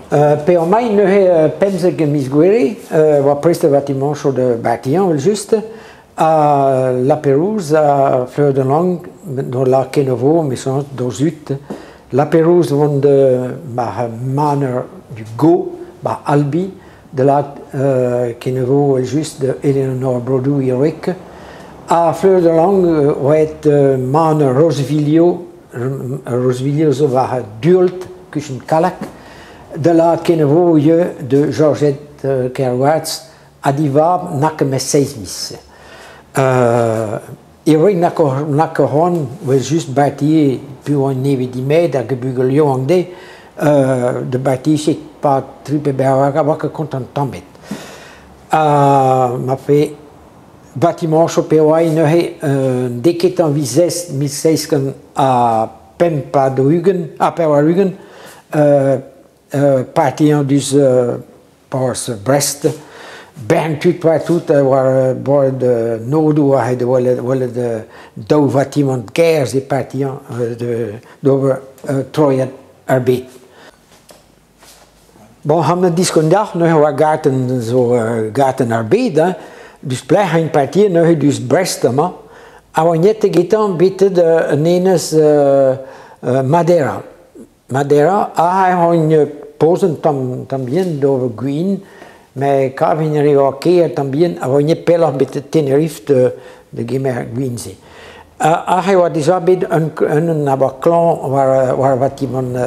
Peogwir neuze 15 miz Gouere oa prest ar vatimañsoù da bartiañ evel-just ha La Pérouse ha Fleur de Langue d'o lakaat kenavo 'mechañs d'o zud. La Pérouse vont da ma maner du Go 'ba Albi da lakaat kenavo evel-just da Eleanor Brodoù Heroic ha Fleur de Langue oa aet maner Rozvilio Rozvilio zo war Duolt kuchenn Kallag da lakaat kenavo ivez da Georgette Kerhoas ha d'e vab n'a ket met seizh miz. E voe na ket c'hoant evel-just bartier piv oa nevez dimezet hag bugel yaouank dezhe da bartier 'pad tri pe bevar a oa ket kontant tamm ebet. Ha ma fe batimañsoù pe oa neuze n'eo ket an viz 1745 ha 80 partiañ deus porzh Brest bern tud partout war bord nodoù aze da welet daou vatimant kaer e partiañ d'ober troiad ar bed. Bon, ha ma diskon deoc'h neuze war gartenn zo gartenn ar bed hein, deus pelec'h int partiet neuze deus Brest amañ ha oa net gantañ betek an enez Madeira. Madeira aze on poz un tamm tamm bihan d'ober gwin met kaviñ a eo ker tamm bihan a vo net pelloc'h betek Tenerife da gemer ar gwin-se. Aze e oa dija bet un a oa klañv war vatimant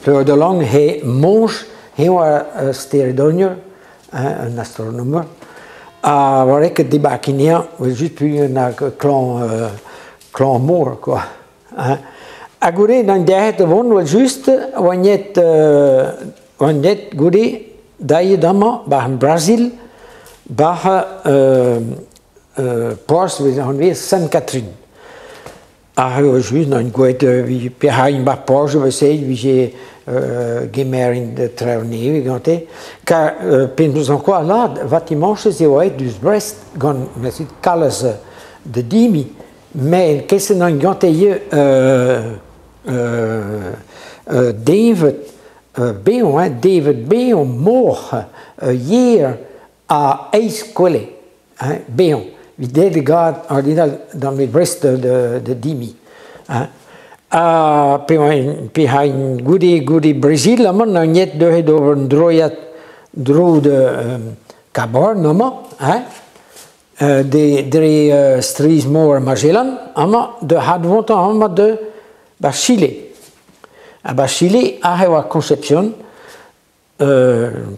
Fleur de Langue he moñj, eñ oa steredonier, un astronomer, ha oa ret ket debarkiñ anezhañ, evel-just peogwir oa klañv klañv-mor quoi. Ha goude n'on derc'het da vont evel-just oan aet goude daet amañ 'ba ar Brazil 'ba porzh 'vez anvet Sainte-Catherine. Ha evel-just n'on gwelet petra 'ba porzh evel-se 'vije gemer traoù nevez gante. Kar penaos ankouaat lâret vatimañs eo aet deus Brest gant kalz da dimiñ. Met keset on gante ivez deñved bev hein, deñved bev, moc'h, yer ha eizh kwele hein, bev. Evit dezhe da gad ordinal d'an Brest da dimiñ hein. Ha pe goude goude Brazil amañ on aet neuze d'ober un droiad dro da Cap Horn amañ hein. Dre strizh-mor Magellan amañ da advontañ amañ da 'ba Chile. Ha 'ba Chile aze e oa Concepción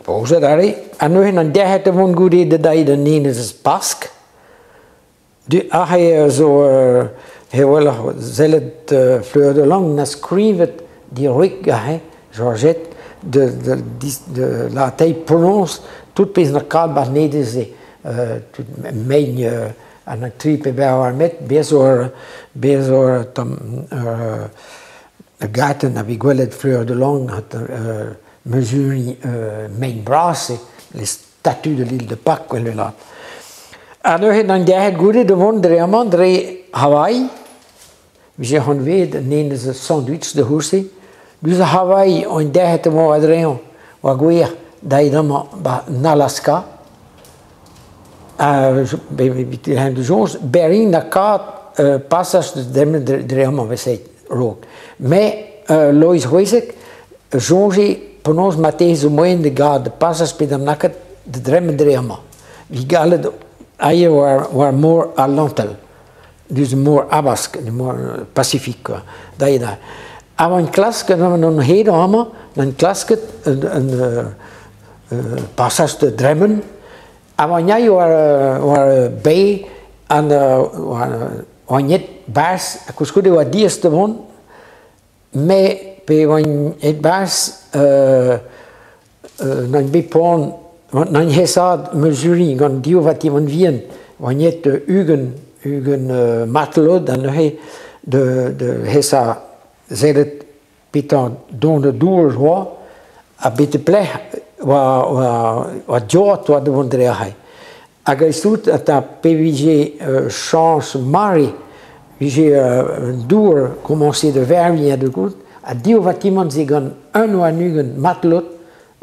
pozet aze ha neuze 'n derc'het da vont goude da deiz an Enez Pask. Aze zo he-walc'h sellet Fleur de Langue 'na skrivet diwreg aze Georgette de lâret penaos tout pezh 'na kavet 'ba an enez-se. Tout mein an tri pe bevar metr bez zo ur bez zo ur tamm ur gatenn a vez gwelet Fleur de Langue mezuriñ mein bras-se, les statues de l'île de Pâques gwell lâret. Ha neuze 'n derc'het goude da vont dre amañ dre Hawaï, vije anveet an enez sandwich da c'houlz-se. Diouzh ar Hawaï on derc'het emañ a-dreñv war gwer daet amañ 'ba 'n Alaska. Ha soñj Bering ha kad pasaj dre amañ 'veze raok. Met Loeiz C'hwezeg soñje penaos marteze zo moaien da gad pasaj pe d'an lakaat da dremen dre amañ. Evit gallet aet war mor Atlantel. Diouzh mor Habask, mor Pasifik kwa, da eo da. Ha oan klasket an hed amañ, oan klasket un pasaj da dremen, ha oan aet war bae an oan aet 'barzh, ha koulskoude e oa diaes da vont, met pe oan aet 'barzh n'on bet poan n'on hesaat mezuriñ gant div vatimant vihan oan aet 20 20 martolod ha neuze da hesañ sellet petra don an dour oa ha betek pelec'h oa diot oa da vont dre aze. Hag a-stout ata pe vije chañs mare vije an dour komañse da verviñ ha da goût ha div vatimant-se gant un warn-ugent matelot.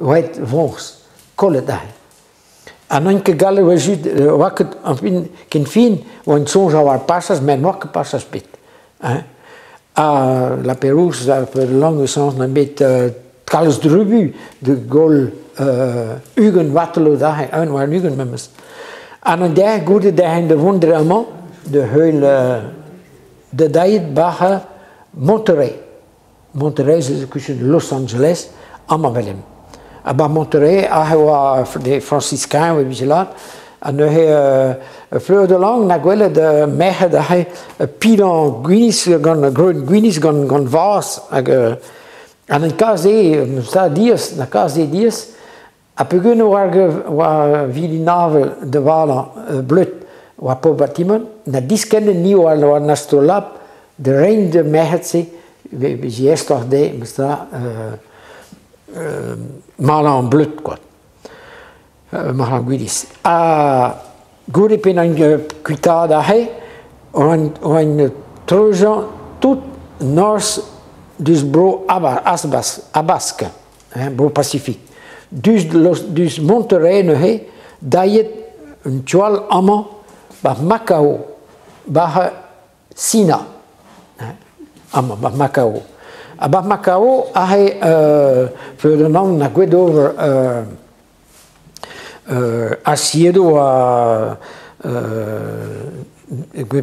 Oaet voñs, kollet aze. Ha n'on ket gallet oa just, oa ket, enfin, ken fin, oan soñj a war pasas, met n'oa ket pasas bet. Hein. Ha La Pérouse, langue soñj n'on bet kalz drubu de goll 20 Waterloo aze, un war 20 memes. Ha an der goude derc'hen de vont dre amañ, de heul de daet bac'h Monterey. Monterey zo kuchen Los Angeles, amañ velem. Ha ba Monterey aze oa de Franciscain oa vije lâret, ha neuze Fleur de Langue na gwelet merc'hed aze pilañ gwinizh gant greun gwinizh gant gant vaz hag an en kaze sa diaes na kaze diaes ha peogwir oa oa vilin-avel da valañ bleud oa paotr batimant na diskennet ni oa an astrolab da reiñ d'ar merc'hed-se vije estroc'h dezhe memestra malañ an bleud quoi. Malañ gwinizh. Ha goude penaos kuitaat aze oan treuzañ tout norzh deus bro Abask, hein, bro Pasifik. Deus Monterey neuze daet un tu all amañ 'ba Macao, 'ba Sina, hein, amañ 'ba Macao. Ha 'ba Macao aze Ferdinand na gwet ober asiedoù ha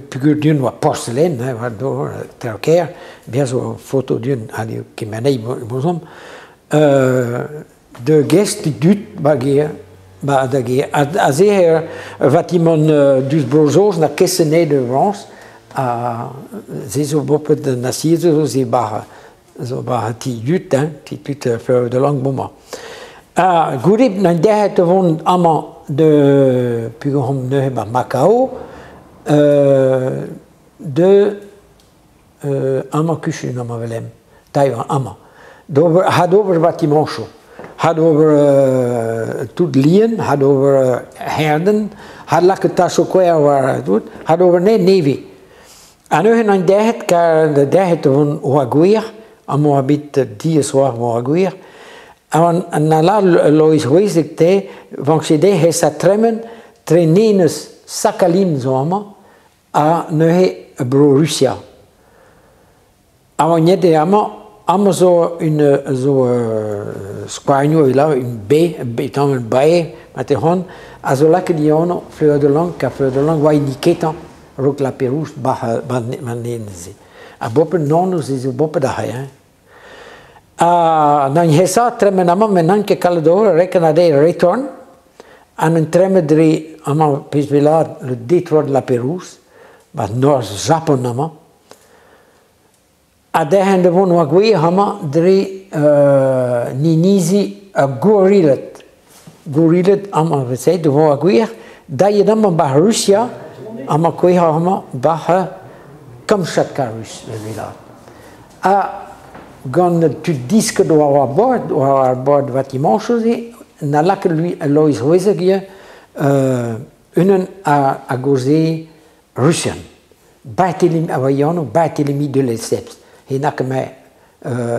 peogwir din oa porselen hein, war dor Terkêr, bezañ zo foto din ha n'eo ket anezhi bozomp. De gest dud 'ba gêr, 'ba da gêr. Aze eo ur vatimant diouzh Bro-Saoz na kesenn de Frañs ha se zo bopet an asiedoù zo 'ba zo 'ba ti dud hein, ti tud Fleur de Langue bremañ. Ha goude n'on derc'het da vont amañ de peogwir omp neuze 'ba Macao de amañ kuchun amañ 'vel-henn, Taiwan amañ. D'ober ha d'ober batimañchoù, ha d'ober tout lien, ha d'ober herden, ha lakaat tachoù kouer war tout, ha d'ober nevez. Ha neuze n'on derc'het kar derc'het vont oa gwir, amañ oa bet diaes war oa gwir. An ala Loeiz C'hwezek te vank dezhe hesa tremen tre Nenez Sakhalin zo amañ ha neuze Bro-Rusia. Amañ eo amañ, amañ zo un zo skouarnioù evit lâret un bae, tamm ur bae ma-te-c'hoant, a zo lakaet e anv Fleur de Langue, ha Fleur de Langue oa hini ketañ a-raok La Pérouse 'ba an enez-se. Ha boped nann se zo boped aze hein. Ha n'an hesa tremen amañ met n'an ket kallet ober reken a dezhe retorn ha n'en tremen dre amañ pezh vez lâret le détroit de la Pérouse 'ba norzh Japon amañ. Ha derc'hen da vont war gwir amañ dre inizi ar Gouriled. Gouriled amañ 'vel-se da vont war gwir. Daet amañ 'ba Rusia, amañ kouezhañ amañ 'ba Kamchatka rus 'vez lâret. Ha gant tud disket war ar bord, war ar bord vatimañchoù-se, na lakaet Loeiz C'hwezeg ivez unan a gaoze rusian. Barthélemy a oa e anv Barthélemy de Lesseps. He ket me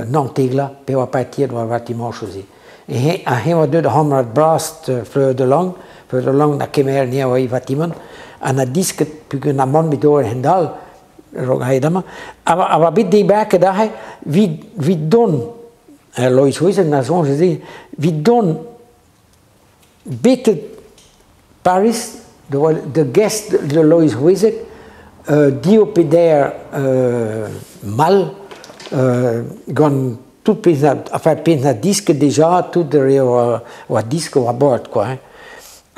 Nantegla pe oa partiet war vatimañchoù-se. Ha eñ oa deuet c'hamrad bras Fleur de Langue, Fleur de Langue na kemer anezhañ oa e vatimant, ha na disket peogwir amann bet ober hend-all a-raok aet amañ. A oa bet debarket aze evit dont, Loeiz C'hwezeg na soñj se, evit dont betek Paris da gest da Loeiz C'hwezeg div pe deir mall gant tout pezh enfin pezh na disket deja tout re oa disk war bord quoi hein.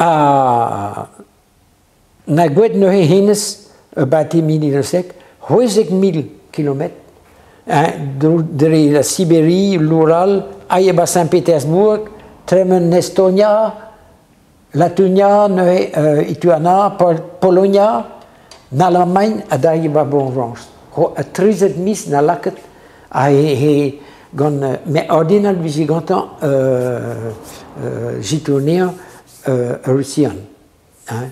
Ha na gwelet neuze hennezh Barthélemy Le Sec 16 000 kilometr hein, dre la Sibérie, l'Oural, aet 'ba Saint-Pétersbourg, tremen Estonia, Latunia neuze Lituania, Polonia, n'Alamagn ha da 'ba Bro-Frañs. 13 miz na lakaet ha he gant met ordinal vije gantañ jitourneañ rusian. Hein,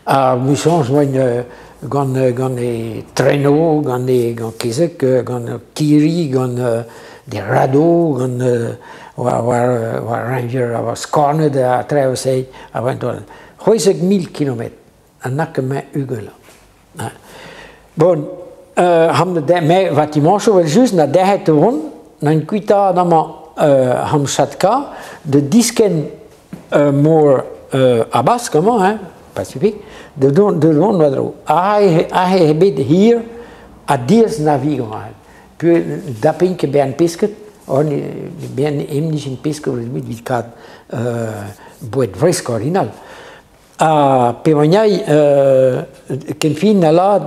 ha 'm soñj oa Gant e treno, gant e gant kezeg, gant kirri, gant des radeaux, gant war ranger, war skornet ha traoù-se, a oa 16 000 kilometr, an nak emañ 20. Bon, ham de me batimañchoù evel-just na derc'het vont, n'an kuitaat amañ Kamchatka, de diskenn mor Habask amañ, hein, Pacifique, de dont war-dro. Aze eo bet hir ha diaes navigañ. Peogwir dapin ket bezañ pesked, bezañ emnij pesked evit kaout boued fresk ordinal. Ha pevañai ken fin a lad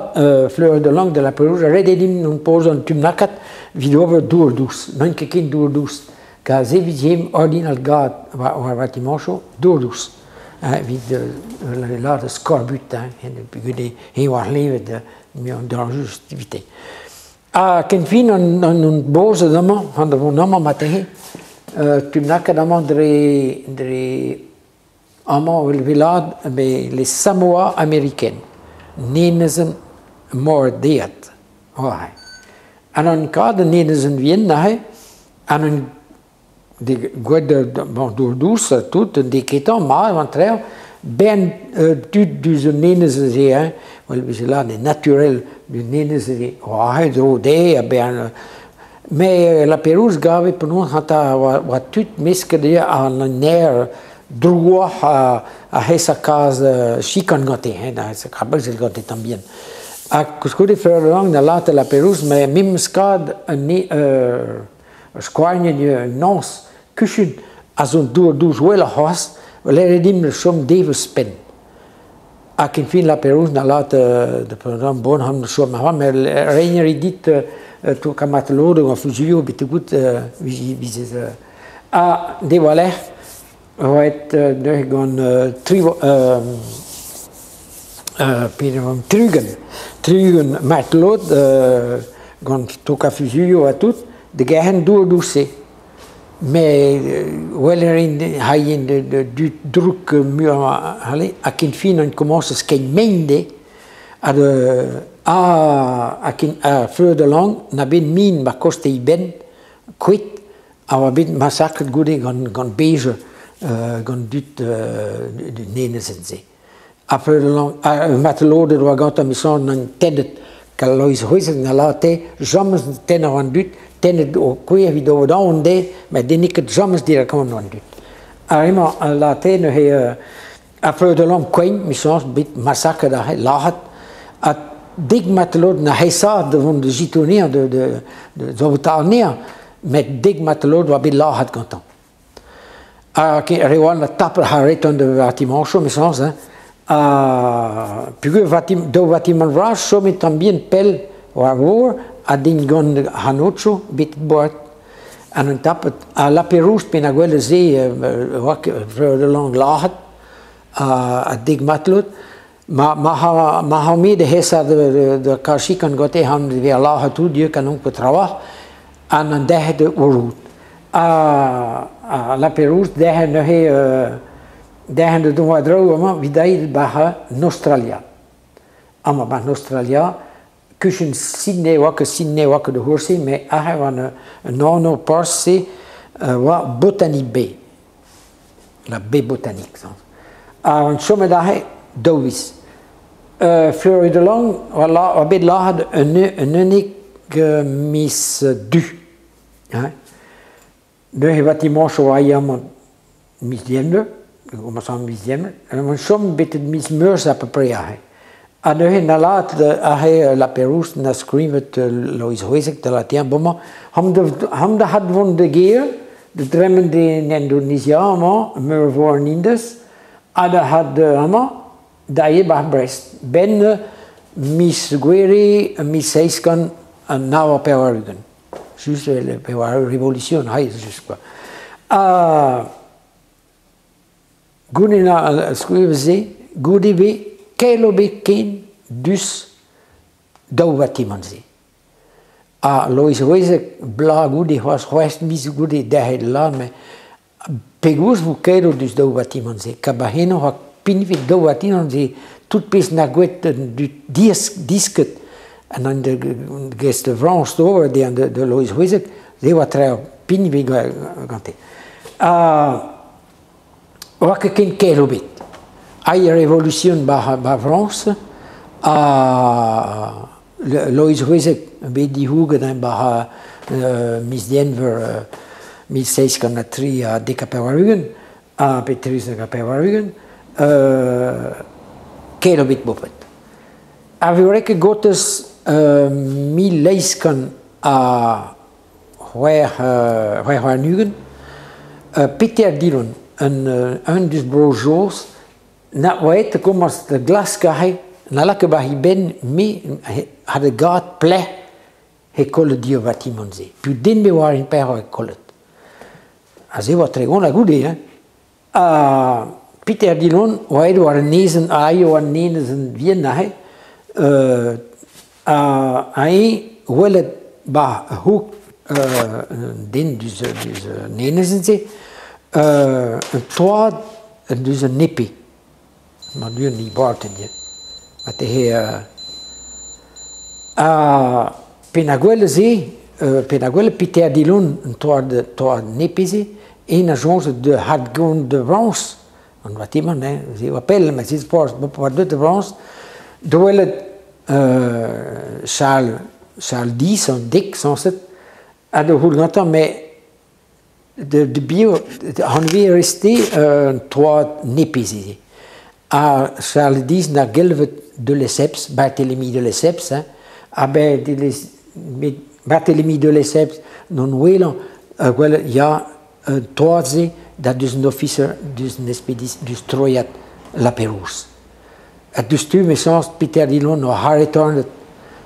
Fleur de Langue de la Perouse, ret eo dimp hon pozañ un tamm nakat evit ober dour dous. N'on ket ken dour dous. Ka se vije ordinal gad war batimañchoù, dour dous. Evit lâret skorbut, hein, peogwir eo ar c'hleñved muioc'h dañjerus evite. Ha ken fin an bozet amañ, an da vont amañ marteze, tamm nakat amañ dre amañ evel les Samoa américaines, Enezenn Mordeat. Ouais. An an kad an enezenn vihan neuze, an an de gwed bon, dour dous tout, an deketañ mat an traoù, ben tud diouzh an enez-se, hein, well, vije lâret naturel d'un enez-se, oa dro dezhe ha ben mais la Pérouse gave penaos hanta oa tud mesket eo an aer drouoc'h a hesa kaz chikan gante, hein, da hesa krabezel gante tamm bihan. Ha koulskoude Fleur de Langue na lâret la Pérouse, mais memes kad un skoagnet un añs kuchun a zo dour dous gwelloc'h c'hoazh, lâret dimp chom devezh penn. Ha ken fin la Pérouse na lâret de bon han chom a met reiñ a rit dit to kamat lod gant fuzuilhoù betek-goût vizez ha de war-lerc'h oa neuze gant tri 30 martolod gant tokañ fuzuilhoù ha tout, da gerc'henn dour dous-se. Met well a rin haien de dud drouk muioc'h c'halle ha ken fin on komañs skeiñ mein dezhe ha ha Fleur de Langue na bet min ma koste e benn kuit a oa bet masakret goude gant beje gant dud enezenn-se. Ha Fleur de Langue, martoloded oa gantañ emichañs an tennet ka Loeiz C'hwezek na lâre james tennañ an dud, tennet o kouezh evit ober aon dezhe, met den n'eo ket james dirak an dud. Ha emañ a lâre neuze ha Fleur de Langue koeñv, emichañs, bet masakret aze, lazhet, ha dek martolod na hesaat da vont da sikour de saotañ anezhañ, met 10 martolod oa bet lazhet gantañ. Ha re all a tapet ar retorn de batimañchoù, emichañs, hein. Ha peogwir daou vatimant vras chomet tamm bihan pell war vor ha din gant Hanocho bet bord. An an tapet ha La Pérouse pe na gwelet se oa Fleur de Langue lazhet ha 10 martolod. Ma ha me de hesa de karchikan gante han de lazhet tout dieu kanon ket trawalc'h an an derc'het war roud. Ha La Pérouse derc'het neuze derc'hen de dont war-dro amañ evit aet ba en Australia. Amañ ba en Australia, kuchenn Sydney oa ket Sydney oa ket de c'hourse, met aze oa un anv porzh-se oa Botany Bay. La baie botanique. Ha on chomet aze daou viz. Fleur de Langue oa bet lazhet un 11 miz Du. Hein. Neuze batimañchoù oa amañ miz Genver, komañs miz Genver, on chom betek miz Meurzh à peu près aze. Ha neuze na lâret aze La Pérouse na skrivet Loeiz C'hwezek da lâret bomañ, ham da had vont da gêr, da dremen d'en Indonezia amañ, meurvor an Indez, ha da had amañ, da eo ba Brest. Ben miz Gouere, miz 97. Just le pewar révolution, hai, just quoi. Ha goude na skrivet se, goude bet kelo bet ken dus daou vatimant-se. Ha Loeiz C'hwezek bla goude c'hoazh c'hwezh miz goude derc'het la, met pegoulz vo kelo dus daou vatimant-se. Ka ba heno oa pinvit daou vatimant-se Tout pezh na gwet du disket an an de gest de Frañs d'ober de an de Loeiz C'hwezek, se oa tre pinvi gante. Oa ket ken kelo bet. Ai revolution ba Frañs, ha Loeiz C'hwezek bet dihouget en ba miz Denver 1783, ha pe 93, kelo bet bopet. A ket gotes 1826, Peter Dillon, un dus brojoz, na oa kommas de glaskahe, na lake ba hi ben me had e gad pleh he kollet dio vatimon se. Pu den me war in per he kollet. A se oa tregon a goude, hein. A Peter Dillon oa ed war nezen aio an nezen vien ahe, a e welet ba houk den dus nenezen se, un toad dus un nepe. Ma duur ni barten je. Ma te he a penagwelle se, penagwelle Peter Dillon un toad nepe se, en a jonze de hadgon de Vrans, an vatiman, hein, se oa pell, ma se sport, bo de Vrans, de welet Charles X, an dek, sanset, a de houl gantañ, mais de bio, han vi resté un toad nepe se. A Charles X na gelvet de Lesseps, Barthélemy de Lesseps, hein, a ben Barthélemy de Lesseps non welan, gwell ya un toad se da dus un officer dus un expédition dus Troyat La Pérouse. A dus tu me sens Peter Dillon no harretornet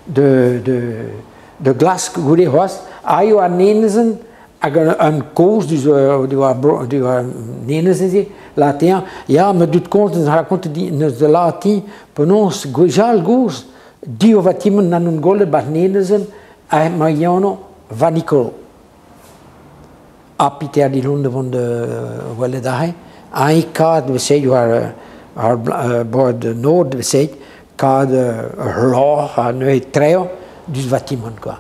de glask goude c'hoazh, aio a nenezen hag un koz dus du nenezen se, latin, ya, me dut kont neus raconte di neus de latin penaos gwejal goz dio vatimen nan un golle bat nenezen a ma yano vanicolo. A Peter Dillon de von de welet ahe, a e kad we se war ar bord nord we se kad hlor a neue treo dus vatimen quoi.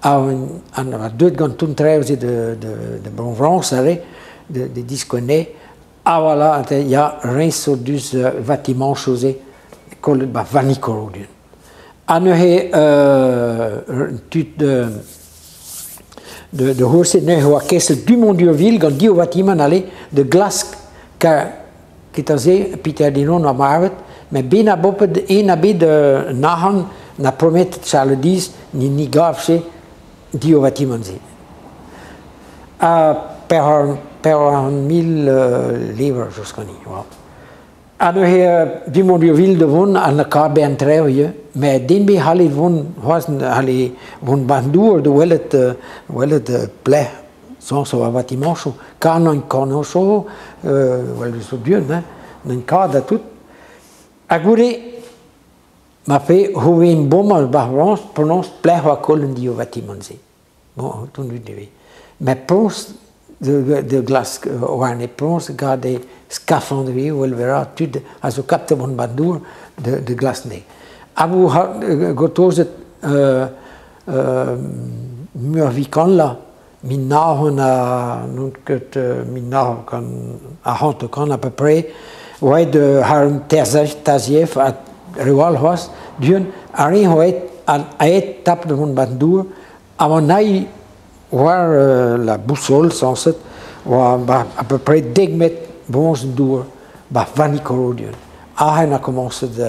A an a deut gant tout treo se de bon Frans ale de diskonne a voilà ya rinso dus vatiman chose kollet ba vanicolo dun. A neue tud de hourse ne oa keset du Mondurville gant dio vatiman ale de glask ka ket Peter Dillon a marvet, mais ben a bopet en a bet de nahan na promet Charles X ni gavse dio vatiman se. A per mil livres jusqu'ani. A neuze du Mondurville de von an ka ben trevje, mais den be halle von hoasen halle von bandour de welet pleh sans so a vatimancho kan an konocho wel so dun hein n'en ka da tout. A goude ma fe houen bom al barrons prononce pleh wa kolen dio vatiman se. Bon, tout nu de. Mais prononce de glace war ne prononce gade scaphandre wel vera tud a zo kapte von bandour de glace ne. Abu gotozet murvikan la min nahon a non ket min nahon kan a hante kan à peu près ouais de har taziev a rewal hoas dun ari hoet an aet tap de von bandour avanai war la boussole sanset war à peu près deg met bons dour ba vanicolo dun. Ah, on a commencé de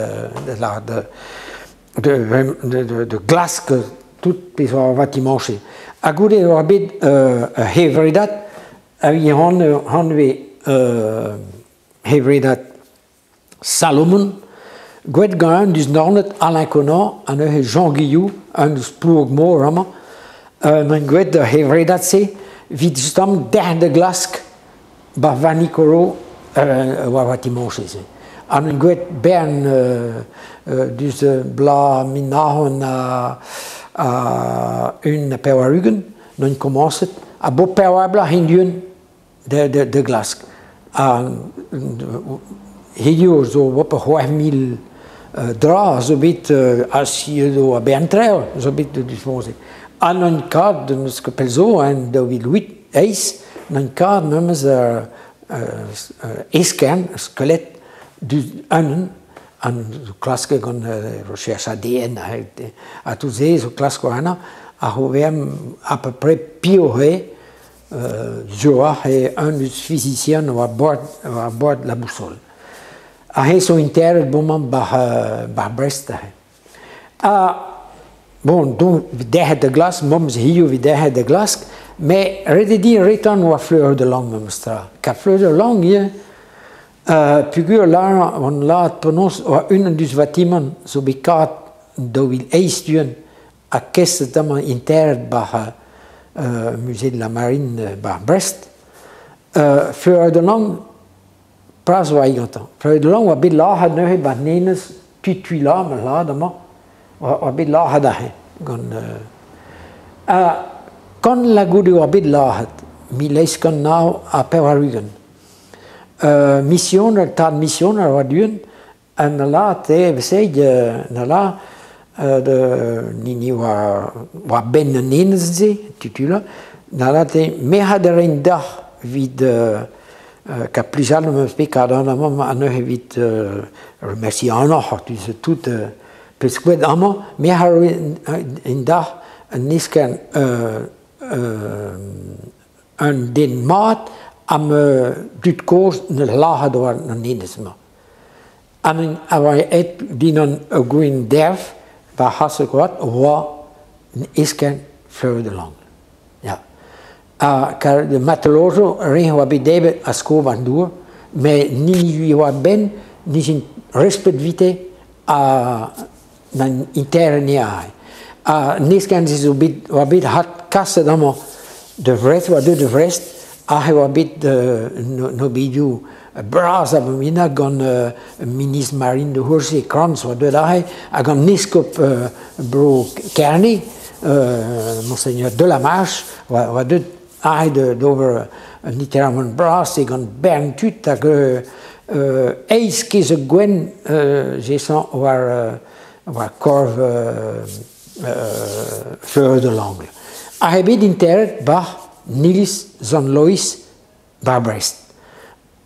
glace que tout les bâtiments. A goude oa bet hevredat, a vi hanve hevredat Salomon, gwet gant un dus nornet Alain Conan, an neuze Jean Guillou, un dus ploug mor amañ, an gwet de hevredat se, vit justam der de glask ba vanicolo war bâtiment se. An un gwet bern dus bla minahon a un pewarugen, non commencet, a bo pewabla hindun de glask. A hidio zo op c'hwec'h mil Dra a zo bet asiedo a bern treo, zo bet dispoze. An an kad, neus ket pell zo, en 2008, an kad memes eskern, skelet du unan, an zo klaske gant recherche ADN ha tout se zo klasko ana, a ho verm à peu près pio he, zo he un eus physicien war bord la boussole. A he zo interet boman bar Brest. A bon, don derc'het de glas, momz hio vi derc'het de glas, mais ret di retan oa Fleur de Langue memes tra. Ka Fleur de Langue ivez, pugur la on la penaos oa unan dus vatimant zo bet kat 2008 duen a kes damañ interet bar musée de la Marine bar Brest. Fleur de Langue pras oa gantañ. Fleur de Langue oa bet lac'het neuze bar nenez tutui la ma la damañ oa bet lac'het aze gant a kan la goude oa bet lac'het 1889. Missioner, tad missioner oa duen, an la te veseid na la de nini oa ben an enez ze, tutula, na la te mec'hat a rein dac'h vid ka plijal am eus bet kad an amañ an neuze evit remercier an oc'h, tu sais tout peus kouet amañ, mec'hat a rein dac'h an eskern un den mat am dud kozh ne lac'hat war an enez-mañ. An a oa aet din an ur gouenn derv war c'haseg oa an eskern Fleur de Langue. Ya. Ha kar de matelozo re oa bet debet a sko war an dour, met nini oa ben nizin respet vite a nan interne a. Ha neskern ze zo bet oa bet hat kaset amañ de Vrest, oa deuet de Vrest, a oa bet no bedioù bras a mina gant ministr Marine de Hourse Kranz oa deuet aze, hag an eskob bro Kerne, Monseigneur de la Marche, oa deuet aze d'ober un interamant bras e gant bern tud hag eiz ket zo gwenn jesañ war korv Fleur de Langle. A he bet interet bar Nilis Zan Lois bar Brest.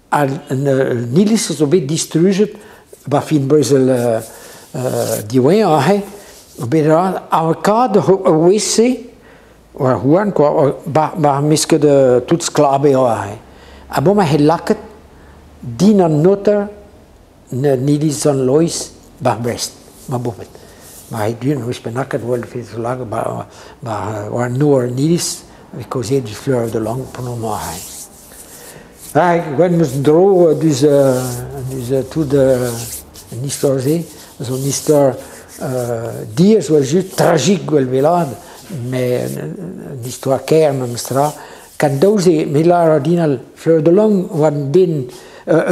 Ha Nilis zo bet distrujet ba fin brezel diwezhañ aze, bet ra ar kad a wese war houarn kwa bar mesket tout sklabe aze. Ha bon ma he laket din an noter Nilis Zan Lois bar Brest, ma bopet. Ma he dun wis bennaket wel fet zo lag ba war noor Nilis vi kaozeet du Fleur de Langue penaos ma aze. Ah, gwen meus dro dus tout an istor-se, zo an istor diaes oa just tragique gwell velad, mais an istor kaer memes tra. Kan daou-se, me lar ordinal Fleur de Langue oa an den,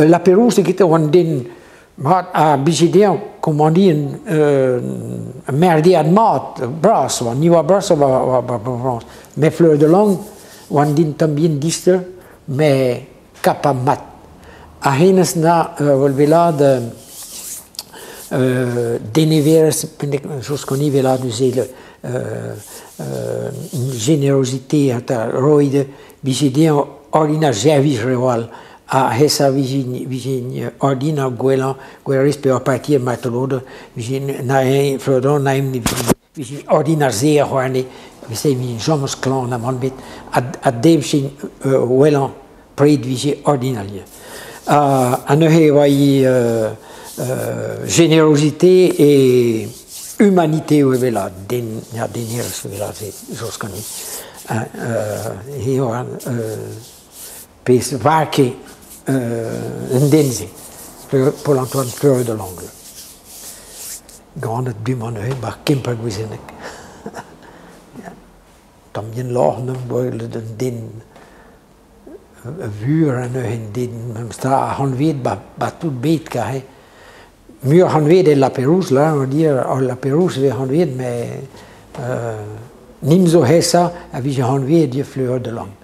La Pérouse egete oa an den mat a bije dezhañ komandi un merdead mat, bras oa, ni oa bras oa bras. Mais Fleur de Langue oa an den tamm bihan dister, mais kap a mat. A hennezh na wel velad deneverez, jos kon velad eus une générosité ta roide bije dezhañ ordinal servij rewal a hesa vijin ordinal gwellañ gwellañ pe ur parti martolode vijin na e Fleur de Langue na em vijin ordinal se a c'hoarne vise vijin jomos klan na man bet a devjin wellañ pred vije ordinal. A neuze oa i générosité et humanité oa vela den ya denerez vela se jos kani. He oa pezh varke un den se, Paul-Antoine Fleur de Langle. Ganet du-mañ neuze bar Kemper Gwizennek. Tamm bihan loc'h neum gwelet un den vur an neuze un den memes tra a hanvet ba tout bet ka he. Muioc'h hanvet e La Pérouse, là, on dit La Pérouse vez hanvet, mais nim zo hesa a vije hanvet di Fleur de Langue.